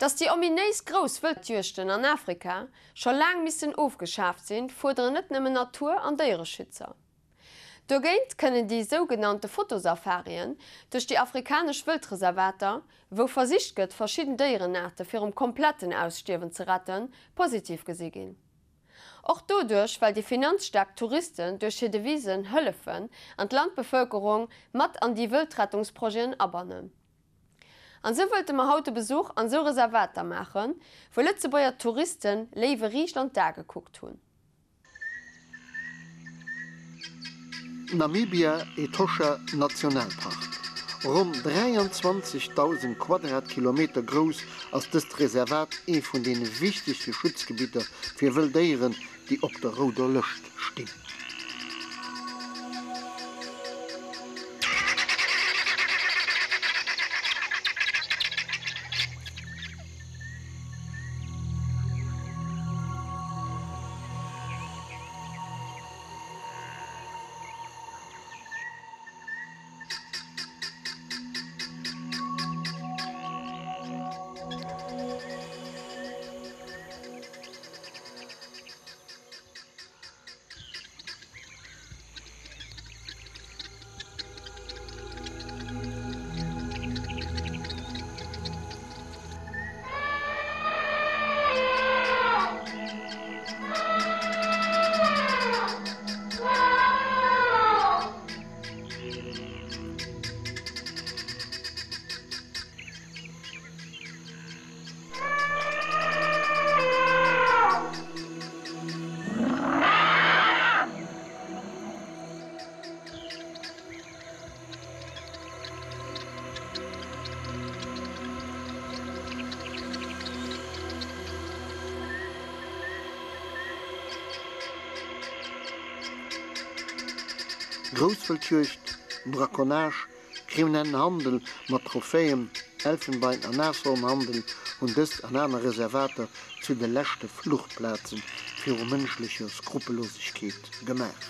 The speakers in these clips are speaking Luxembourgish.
Datt déi ominéis grouss Wëldjuegten an Afrika scho laang missten ofgeschaaft sinn, fuerderen net nëmmen Natur an Déiereschützer. Dogéint kënnen déi sougenannte Fotosafarien duerch déi afrikanesch Wëldreservater, wou versicht gëtt, verschidden Déierenaarte virum kompletten Ausstierwen ze retten, positiv gesi ginn. Och doduerch, well déi finanzstaark Touristen duerch hir Devisen hëllefen an d'Landbevëlkerung mat an déi Wëldrettungsprojeten abannen. An sou wëllte mer haut e Besuch an sou Reservater maachen, wou Lëtzebuerger Touristen Léiwe riicht an d'A gekuckt hunn. Namibia, Etosha Nationalpark. Ronn 23.000 Quadratkilometer grouss ass dëst Reservat ee vun deene wichtegste Schutzgebitter fir wëll Déieren, déi op der rouder Lëscht stinn. Grousswëldjuegd, Braconnage, Kriminellen Handel mat Trophäen, Elfenbein an Nashornhandel hunn dëst an aner Reservater zu de leschte Fluchtplaze viru mënschlecher Skrupellosegkeet gemaach.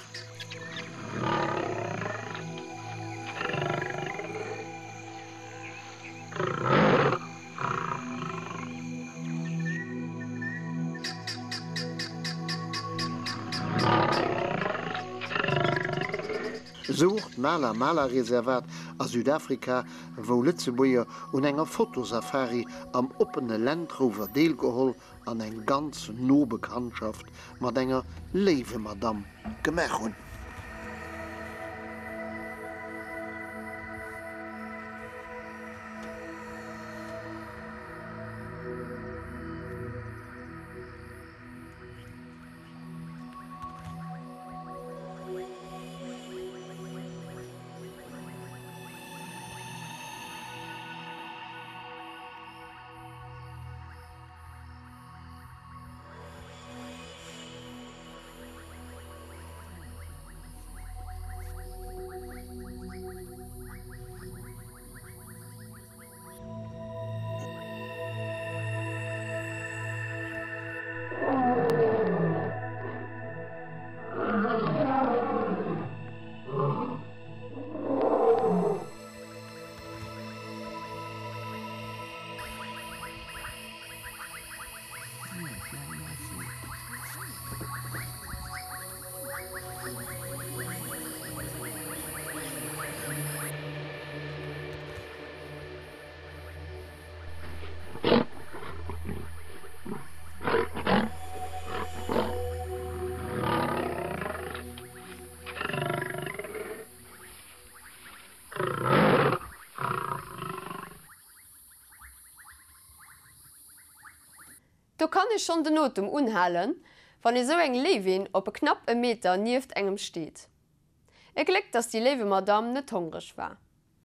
Esou och d'Mala Mala Reservat a Südafrika, wou Lëtzebuerger un enger Fotosafari am oppene Land Rover deelgeholl an eng ganz no Bekanntschaft mat enger Léiwemadamm gemaach hunn. Do kann ee schonn den Otem unhalen, wann esou eng Léiwin op e knapp e Meter nieft engem steet. E Gléck, dass déi Léiwemadamm net hongreg war.